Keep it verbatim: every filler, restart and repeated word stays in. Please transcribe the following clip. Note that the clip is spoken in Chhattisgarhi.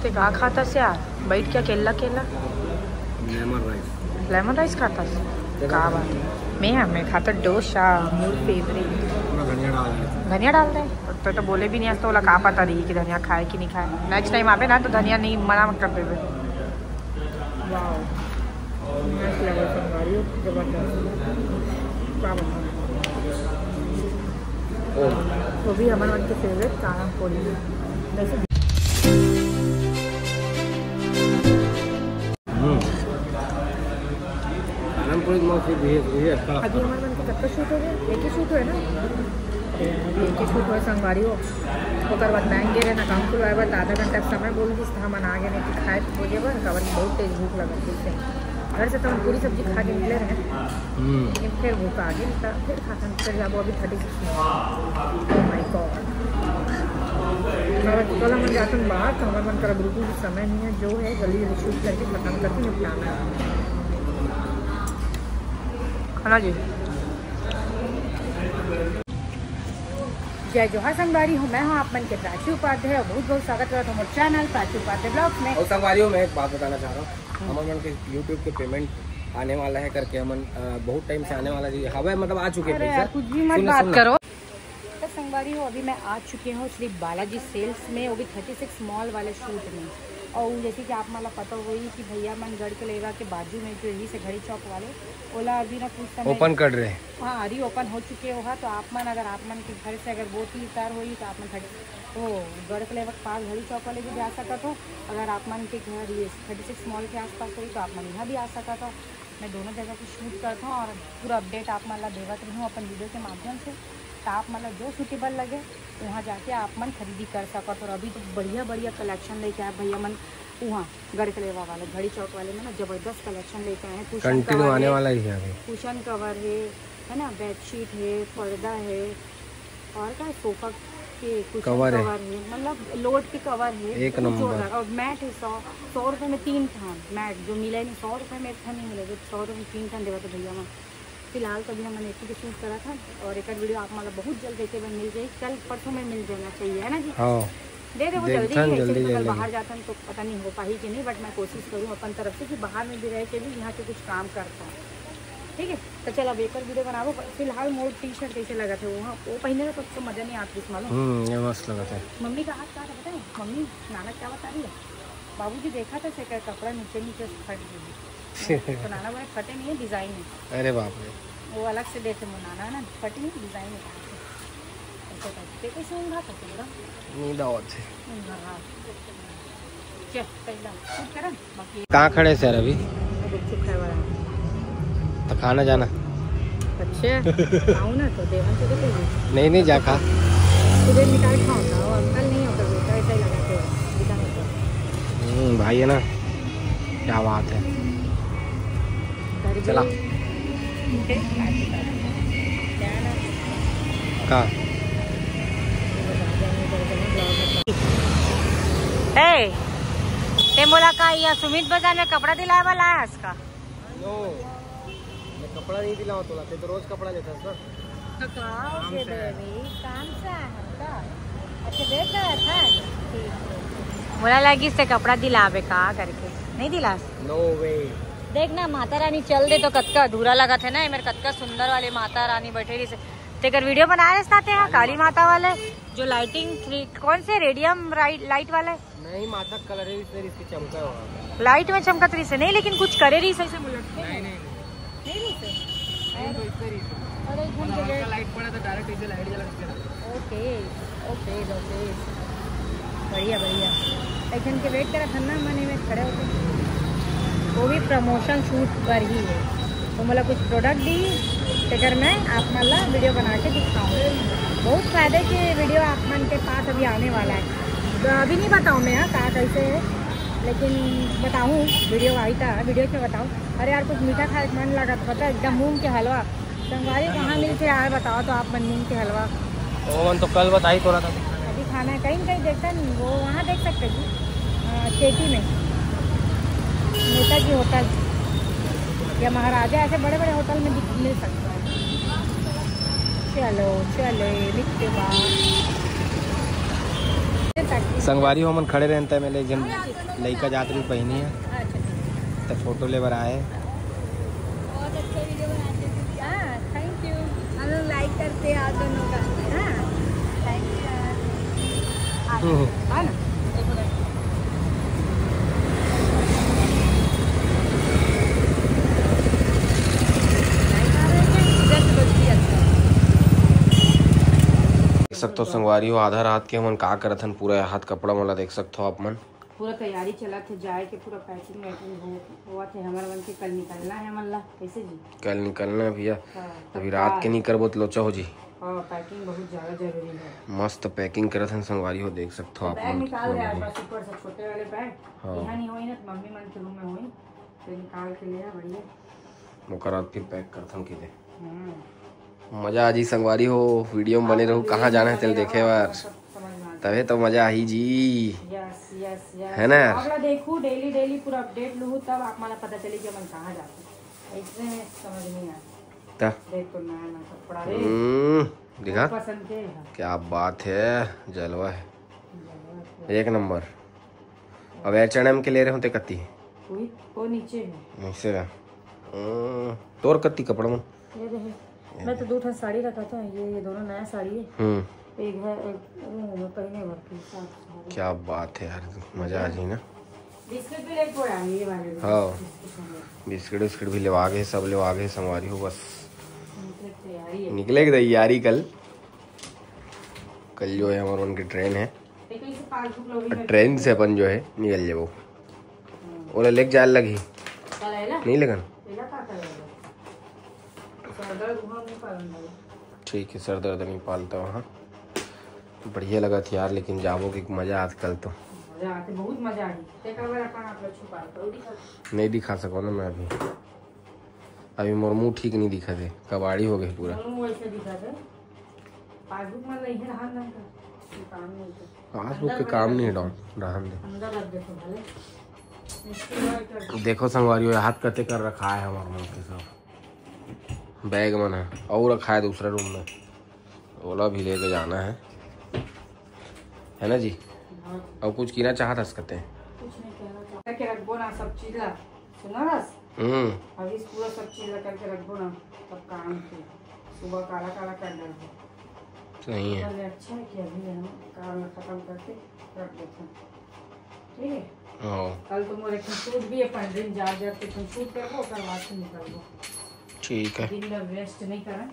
ते का खाथस यार, बैठ के अकेला अकेला? Lemon rice. लेमन राइस खाथस? का बात है। मैं मैं खाता डोसा, मोर फेवरेट। पूरा धनिया डाल दिया। धनिया डाल दे। तो तो बोले भी नहीं आज, तो बोला का पता रही कि धनिया खाए कि नहीं खाए। नेक्स्ट टाइम आवे ना तो धनिया नहीं, मना मत कर देवे। वाओ, मस्त लगे संगवारी हो, जबरदस्त। का बताऊं? वो भी हमर मन के फेवरेट कानम पोली। वैसे हम्म। कानम पोली तो मौसी भी है, भी है, अच्छा लगता अभी है। हमर मन के कतका शूट हो गया? एक ही शूट हुआ है ना? अभी एक ही शूट हुआ है संगवारी हो। ओकर बाद बैंक गे रहे ना, काम खुलवाए बाद आधा घंटा के समय बोल दिस, त हमन आ गए नहीं कि खाए तो बोले बर, काबर कि बहुत तेज भूख लगा फिर से। घर से तो हम पूरी सब्जी खा के निकले रहे, हम्म। लेकिन फिर भूख आ गई, तो फिर खाथन, फिर जाबो अभी थर्टी सिक्स में। Oh my God। अगर कल हमन जाथन बाहर, तो हमर मन करा बिल्कुल भी समय नहीं है, जो है जल्दी जल्दी शूट करके खत्म करके निपटाना है। है ना जी? जय जोहार संगवारी हो, मैं हूँ आप मन के प्राची उपाध्याय और बहुत बहुत स्वागत करत हूँ मोर चैनल प्राची उपाध्याय ब्लॉग्स में। और संगवारी हो, मैं एक बात बताना चाह रहा हूँ, हमारे मन के यूट्यूब के पेमेंट आने वाला है करके हमन, अ, बहुत टाइम से आने वाला जी हवे, मतलब आ चुके अरे पैसा। यार, कुछ भी मत सुन ना, बात सुन ना। करो। तो संगवारी हो, अभी मैं आ चुकी हूँ श्री बालाजी सेल्स में, वो भी थर्टी सिक्स मॉल वाले शूट में। और जैसे कि आप मन ला पता होही कि भैया मन गढ़ के लेवा के बाजू में जो यही से घड़ी चौक वाले, ओला अभी ना कुछ समय ओपन कर रहे। हाँ, री ओपन हो चुके हो हा, तो आप मन, अगर आप मन के घर से अगर वो तीर तार होही तो आप मन थर्टी, वो गढ़ के लेवा के पास घड़ी चौक वाले भी जा सकत हो। अगर आप मन के घर ये थर्टी सिक्स मॉल के आसपास होही तो आप मन यहाँ भी आ सकत हो। मैं दोनों जगह की शूट करता हूँ और पूरा अपडेट आप मन ला देवत रही हूँ अपन वीडियो के माध्यम से। तो आप मन ला जो सूटेबल लगे वहाँ जाके आप मन खरीदी कर सकत हो। और अभी तो बढ़िया बढ़िया कलेक्शन लेके आए भैया मन, वहाँ गढ़ के लेवा वाले घड़ी चौक वाले में ना जबरदस्त कलेक्शन लेके आए हैं। कुशन कंटिन्यू कवर आने है, वाला ही है अभी। कुशन कवर है, है ना, बेडशीट है, पर्दा है, और का सोफा के कुशन कवर है। कवर है, मतलब लोड के कवर है, एक बहुत नंबर। जोरदार। और मैट है सौ, सौ रुपये में तीन थान मैट जो मिले नहीं, सौ रुपये में एक थान नहीं मिले, जो सौ रुपये में तीन थान देवा तो भैया मैं फिलहाल तो अभी हमन एती के शूट करा था और एक वीडियो आप मतलब बहुत जल्द देखे बर मिल जाए, कल परसों में मिल जाना चाहिए, है ना जी? हाँ। दे दे वो देखथन जल्दी ही है, जल्दी, इसलिए तो कल जल्दी। बाहर जाथन तो पता नहीं हो पाही कि नहीं, बट मैं कोशिश करूँ अपन तरफ से कि बाहर में भी रह के भी यहाँ के कुछ काम करता हूँ। ठीक है, तो चल अब एक और वीडियो बनाबो। फिलहाल मोर टी शर्ट कैसे लगा थे, वो वो पहने तो, तो मजा नहीं आती मालूम। हम्म, ये मस्त लगा था। मम्मी का हाथ क्या था पता है? मम्मी, नाना क्या बता रही है, बाबूजी देखा था सेकर कपड़ा नीचे नीचे फट गई। तो नाना बोले फटे नहीं है, डिजाइन है। अरे बाप रे। वो अलग से देते मो नाना ना, फटी नहीं, डिजाइन है। ऐसा टाइप के कैसे ऊंघा था पूरा। नींद आवत है। ऊंघा। चल पहला शूट करा, बाकी कहाँ खड़े सर अभी? गुपचुप खाए वाला। तो खाना जाना। अच्छा, आओ ना तो देवन से तो कोई नहीं, नहीं, जा खा। सुबह निकाल खाओ ना, और कल नहीं होता बेटा, ऐसा ही लगा के बिना नहीं होता। हम्म, भाई है ना, क्या बात है। घर भी चला। ठीक है, क्या ना? कहाँ? ए, ते मोला का ये सुमित बाजार में कपड़ा दिलाए वाला है इसका? नो, मैं कपड़ा नहीं दिलाऊं तोला, ते तो रोज कपड़ा लेता है ना। तो का हो गया बेबी, काम से आया है का? अच्छा, देख रहा था। ठीक है। मोला लगी से कपड़ा दिलावे का करके, नहीं दिलास? नो वे। देख ना, माता रानी चल दे तो कतका अधूरा लगत है ना, ये मेरे कतका सुंदर वाली माता रानी बैठे रही से। तेकर वीडियो बना रहे साथे यहाँ काली माता वाले, जो लाइटिंग थ्री, कौन से रेडियम लाइट वाले? नहीं, माता कलर है, इसलिए इसकी चमका हुआ। लाइट में चमकत रही से नहीं, लेकिन कुछ करे रही से, से मुलट के नहीं, नहीं, नहीं रही से। नहीं, तो इससे रही से। अरे घूम के हल्का गए। लाइट पड़ा तो डायरेक्ट इसे लाइट जला के। ओके, ओके, ओके। बढ़िया, बढ़िया। एक जन के वेट करत हन ना, मने में खड़े होके। वो भी प्रमोशन शूट पर ही है, तो मोला कुछ प्रोडक्ट दी, तेकर मैं आप मन ला वीडियो बना के दिखाऊँ। बहुत फायदे के वीडियो आप मन के पास अभी आने वाला है। तो अभी नहीं बताऊँ मैं, हाँ, का कैसे है, लेकिन बताऊँ, वीडियो आई था, वीडियो में बताऊँ। अरे यार, कुछ मीठा खाए के मन लगत, पता है, एकदम मूंग के हलवा। संगवारी कहाँ मिलते यार, बताओ तो आप मन, मूंग के हलवा। ओमन तो कल बताई तोला था। अभी खाना है कहीं न कहीं, देखता नहीं, वो वहाँ देख सकते जी, अ, केटी में नेताजी होटल या महाराजा, ऐसे बड़े बड़े होटल में दिख, मिल सकता है। चलो चले मिलते बात। संगवारी हो, हमन खड़े रहन, त में ले एक झन लइका जात रही बहिनी ह, त फोटो ले बर आए। बहुत अच्छा वीडियो बनाते हो। हाँ, थैंक यू। हम लोग लाइक करते हैं आप दोनों का। हाँ, थैंक यू यार। हम्म। है ना? देखो, देखो। देख सकथो संगवारी हो, आधा रात के हमन का करत हन, पूरा हाथ कपड़ा मन ला देख सकथो आप मन। पूरा तैयारी चलत हे जाए के, पूरा पैकिंग वैकिंग हो, होवत हे। हमर मन के कल निकलना हे हमन ला। कैसे जी? कल निकलना हे भैया। हाँ, अभी तब रात का? के नहीं करबो त लोचा हो जी। हाँ, पैकिंग बहुत ज्यादा जरूरी है। मस्त पैकिंग करत हन संगवारी हो, देख सकथो आप बैग मन निकाल कितना ले आज बढ़िया। बस ऊपर से छोटे वाले बैग। हाँ। यहाँ नहीं होई ना, तो मम्मी मन के रूम में होई, तो निकाल के ले आ, बढ़िया। ओकर बाद फिर पैक करथन के दे। हम्म। मजा आ जी संगवारी हो, वीडियो में बने रहू। कहाँ जाना है तेल देखे बार, तभे तो मजा आही जी। Yes, yes, yes. है ना? आप ला देखू, डेली डेली पूरा अपडेट लूहू, तब आप मला पता चली कि हमन कहाँ जाते। ऐसे में समझ नहीं आता। त देख तो नया नया कपड़ा रे। हम्म, दिखा। बहुत पसंद के है। क्या बात है, जलवा है। जलवा है। एक नंबर। अब एच एंड एम के ले रहे हो ते कत्ती? वही, वो नीचे है। नीचे का। हम्म, तोर कत्ती कपड़ा मन? ये रहे। मैं तो दो ठन साड़ी रखा था, ये, ये दोनों नया साड़ी है। हम्म। एक है, एक, वो है, पहने भर की, साफ साड़ी। क्या बात है यार, मजा आ जाए ना। बिस्किट भी लेके आया, ये वाले भी। हाँ। बिस्किट उस्किट भी लेवा गए, सब लेवा गए संगवारी हो, बस। निकले की तैयारी है। निकले की तैयारी कल। कल जो है हमारे मन की ट्रेन है। देखो, इसे पालतू लोग भी ट्रेन से अपन जो है निकल जाबो। हम्म। ओला लेके जाए लगी। चल, है ना? नहीं लगन। तेरा का करेगा? सर दर्द हुआ, नहीं पालन वाला। ठीक है, सर दर्द नहीं पालता वहाँ। बढ़िया लगत यार, लेकिन जाबो के मजा आजकल तो। मजा आते, बहुत मजा आ गई। तेकर बर अपन आप लोग छुपा दो, दिखा। नहीं दिखा सको ना मैं अभी। अभी मोर मुंह ठीक नहीं दिखा दे, कबाड़ी हो गए पूरा। मोर मुंह ऐसे दिखा दे। पासबुक में नहीं है, रहन दे। काम नहीं है। पासबुक के काम नहीं है, डॉन, रहन दे। अंदर रख दे तो भले। इसके बाद कर देखो संगवारी हो, हाथ कते कर रखा है हमारे मन के सब। बैग मन है और रखा है दूसरा रूम में, ओला भी लेके जाना है, है ना जी? हाँ। और कुछ कीना चाहत हस कते? कुछ नहीं कहना चाहता। करके रखबो ना सब चीज ला, सुना रस? हम्म। अभी पूरा सब चीज ला करके रखबो ना, तब काम के सुबह काला काला कर डालबो। सही है। चल, अच्छा है कि अभी हम काम खत्म करके रख देते हैं, ठीक है? हाँ। कल तो मोर एक सूट भी है, अपन दिन जा जा के अपन सूट करबो, ओकर बाद से निकलबो। ठीक है। दिन में वेस्ट नहीं करन।